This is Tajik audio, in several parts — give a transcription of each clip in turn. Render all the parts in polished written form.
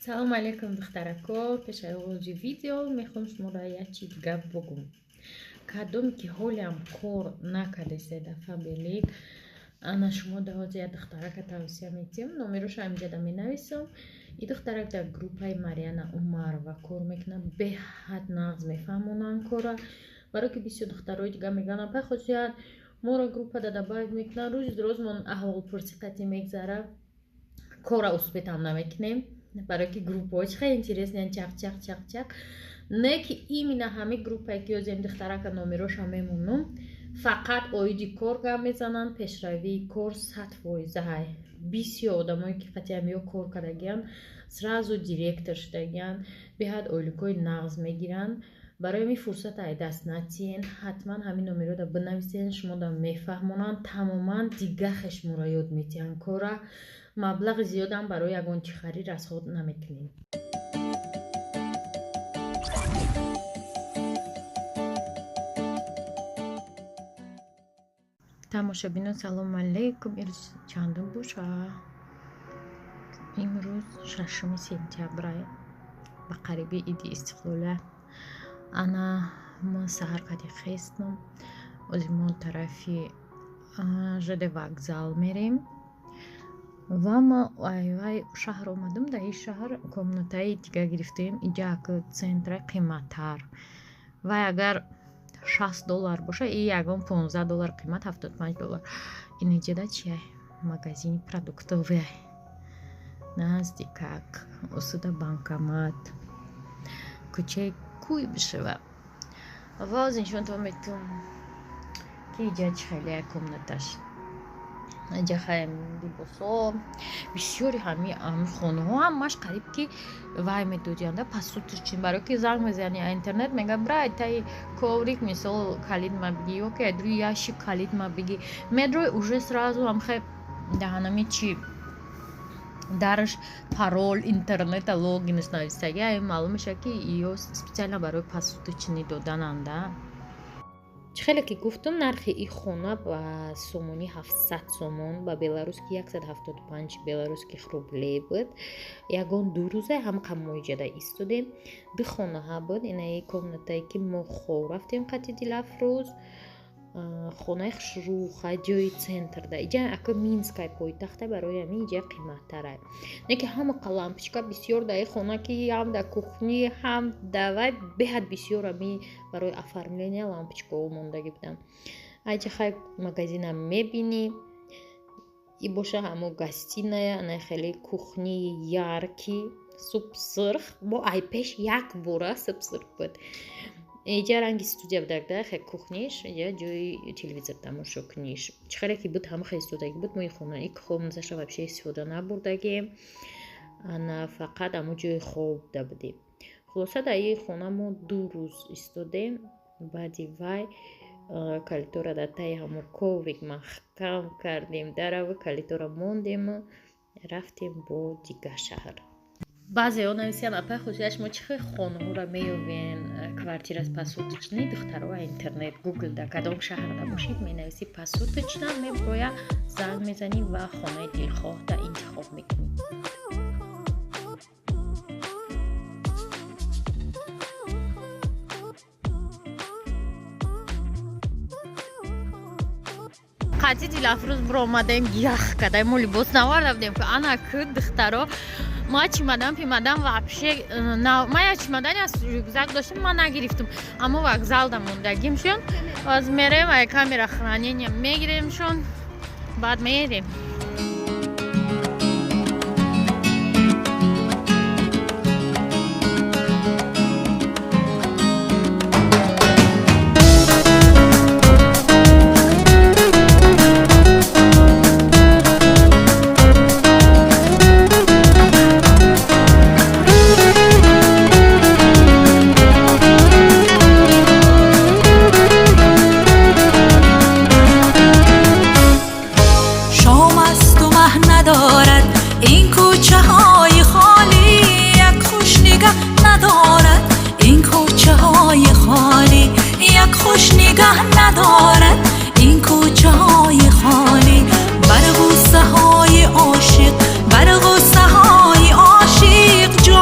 Салому алейкум, духтарако. Пеш аз оғози видео мехоҳам шуморо як чиз гап бугум. Кадом ки ҳолиам кор накардесте дар Фаберлик, ана шумо да ҳозир як духтарака тавсия метиҳам, номероша ҳамиҷада менависам. И духтарак дар группаи Марьяна Умарова кор мекунад, беҳад нағз мефаҳмонанд кора. Барое ки бисёр духтарои дига мегӯянд, апай Хосият, моро группада добавить мекунанд, рӯзи рӯзмон аҳволпурсӣ қатъӣ мегзара, кора успеть ам намекунем, барое ки группаҳо чӣ хеле интересный, чақ чақ чақ чақ. Не ки именно ҳамин группае ки ёзем духтарака номероша мемонам, фақат оиди кор гап мезананд, пешравии кор 100%-ай. Бисёр одамое ки қатъиам ё кор кардагиянд, сразу директор шудагиянд, беҳад ойликҳои нағз мегиранд. Барои ҳамин фурсат ай даст натиҳен, ҳатман ҳамин номерода бинависен, шумода мефаҳмонанд, тамоман дига хешморо ёд метиҳанд кора. Маблағи зиёдам барои ягон чӣ харид расход намекунем. Тамошобинон, салому алейкум. Имрӯз чандум боша? Имрӯз 6 сентябра, ба қариби иди истиқлолия. Ана ма саҳар қади хестам, ози мо тарафи ЖД вокзал мерем ва ма айвай шаҳр омадам. Дар ин шаҳр комнатаи дига гирифтем, иҷа ака центра қиматтар. Вай агар 60 доллар боша, и ягон 15 доллар қимат, 75 доллар. Ин иҷада чия? Магазини продуктовый наздикак, усуда банкомат, кӯчаи Куйбышева. Ва оз нишонтон метавонам, ки иҷа чӣ хеле комнаташ. Иҷа хаем либосо бисёри, ҳами хонаҳо ҳамаш қариб ки вай медодианда посуточный, барое ки занг мезани интернет, мега брай таи коврик, мисол, калид ма биги ё ки рӯи ящик калид ма биги, медрой, уже сразу ҳамхе даҳанами чи дараш парол интернета логинаш нависаги, ай маълум мешавад, ки ё специально барои посуточный додананда. Чӣ хеле ки гуфтум, нархи и хона ба сомонӣ 700 сомон, ба беларусски 175 белорусских рублей буд. Ягон 2 рӯза ҳамқа мо иҷада истодем. Ду хонаҳа буд. Инаи комнатае ки мо хов рафтем қати Дилафрӯз, хонаи хушрӯха, ҷои центрда. Иҷа ака Минскай пойтахта, барои ҳамин иҷа қиматтарай. Не ки ҳамақа лампочка бисёр дар хона, ки ҳам дар кухни, ҳам давай беҳад бисёр ами барои оформления лампочкаҳо мондагӣ буданд. Айҷа хай магазинам мебинӣ, и боша ҳамо гостиная, ана хеле кухнии яркий, субсирх, бо ай пеш як бора субсирх буд. Иҷа ранги студия будак да хе кухниш, иҷа ҷои телевизор тамошо куниш. Чӣ хеле ки буд, ҳама хел истодагӣ буд. Мо хона и комнаташа вообще истифода набурдагем, ана фақат ҳамо ҷои хоб да будем. Хулоса, дар ин хона мо 2 рӯз истодем. Баъди вай калитора дар таи ҳамо коврик маҳкам кардем, дараву калитора мондему рафтем бо дигар шаҳр. Баъзеҳо нависиям, апай Хусия, шумо чӣ хел хонаҳоро меёбен, квартира посуточный? Духтаро, интернет, Гугл да кадом шаҳрда бошед, менависӣ посуточно, меброя, занг мезанӣ ва хонаи дилхоҳда интихоб мекунӣ. Қатъи Дилафрӯз биромадаем, ях кадай, мо либос наварда будем. Ана ку духтаро, ма чемодан пимадан вообще ма як чемодани аз рюкзак доштам, ма нагирифтам, аммо вокзалда мондагимшон. Аз мерем, ай камера хранения мегиремшон, баъд мерем. Шом.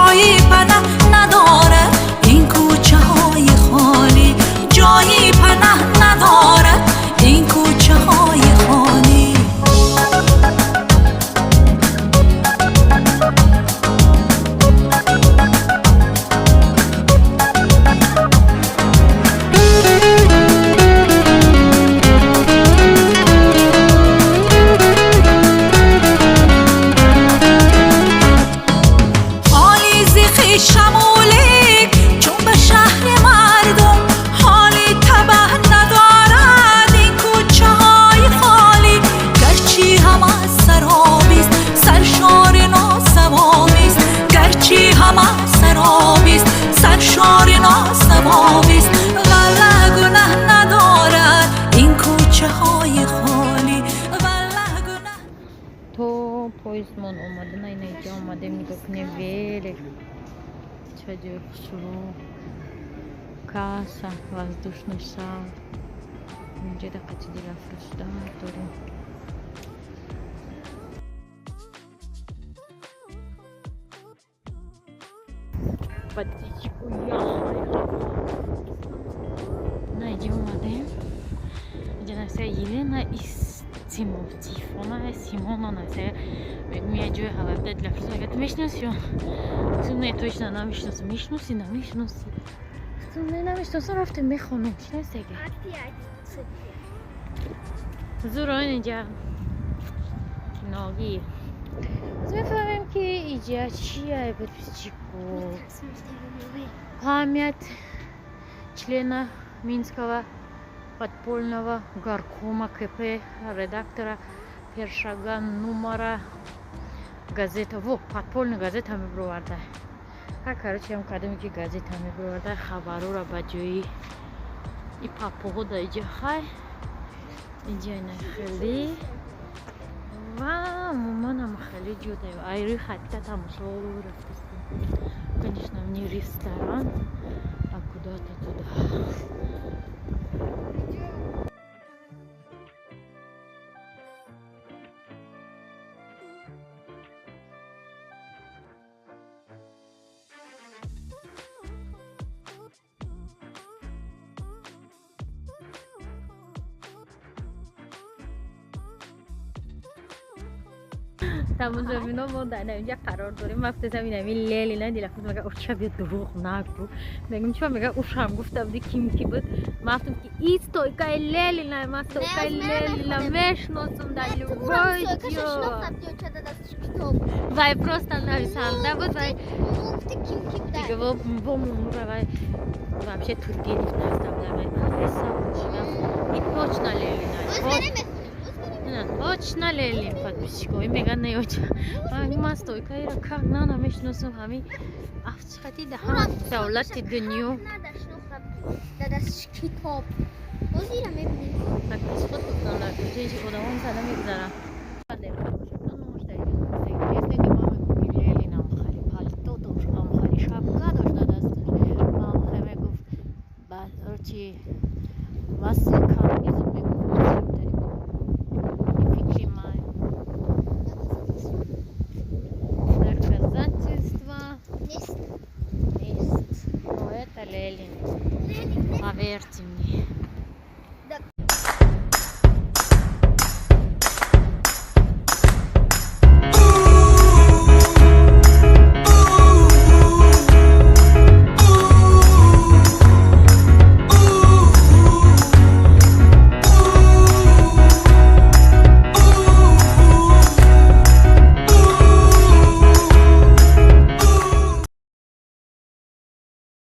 ҷои панаҳ надорад. Ин кӯчаҳои холӣ ҷои панаҳ надорад. Ин кӯчаҳои холӣ. Шамолик чун ба шаҳри мардум ҳоли табаҳ надорад. Ин кӯчаҳои холӣ гарчи ҳама саробист, саршори носавобист. Гарчи ҳама саробист, саршори носавобист. Валлаҳ гунаҳ надорад ин кӯчаҳои холӣ. Валлаҳ гунаҳ. То поездмон омадана ина иҷа омадем, нигоҳ кунем, веле ча ҷои хушрӯ, касса, воздушный шар. Инҷа дақати дилафрӯзда дорем. Подписчику на иҷа омадем. Иҷа нависа Елена Тимофтифона Симона нависа. Мегӯм, як ҷои ҳавайбуда дилафрӯз мега, ту мешиноси ё? Гуфтам, не, точно намешиносам. Мешиноси, намешиноси? Гуфтам, не, намешиносам. Рафтем мехонем. Чӣ нависаги? Зуро инҷа киногир. Аз мефаҳмем, ки иҷа чия, подписчику. Память члена Минского подпольного горкома КП, редактора першага нумара газета. Во, подпольная газета мебироварда. Ҳа, короче, ҳам кадоме ки газета мебироварда, хабарора ба ҷои и папоҳо да иҷа. Хай, иҷа ина хеле ва умуман ҳам хеле ҷо айрӯи хатта тамошо рафтастем. Конечно, не ресторан, а куда-то туда. Тамошобино, мо дар инҷа қарор дорем. Ма гуфтам, инами Лелина дилафрӯз мега, оча биё, дурӯғ нагӯ. Мегум, чима? Мега, ушам гуфта буди, ким ки буд. Ма гуфтам, ки и стойкаи Лелина, ма стойкаи Лелина мешиносам дар любой ҷо. Вай просто нависанда буд, вай во мумура, вай вообще Тургенев нависта буда, вай профессор шудам. И точно Лелина. Точно Лелин, подписчикои меган, не оча. Ман стойкаира как на намешиносам, ҳами афчхати да ҳам давлати дунё. Худ гуфтан дар кӯчаи одамон зада мегузаранд. Лелинам хали палто дошт, ам хали шапка дошт дар дасташ. Ман хай мегуфт, чи васли коммунизм мегуфт, фикри ман. Доказательства нест. Но это Ленин. Поверьте мне.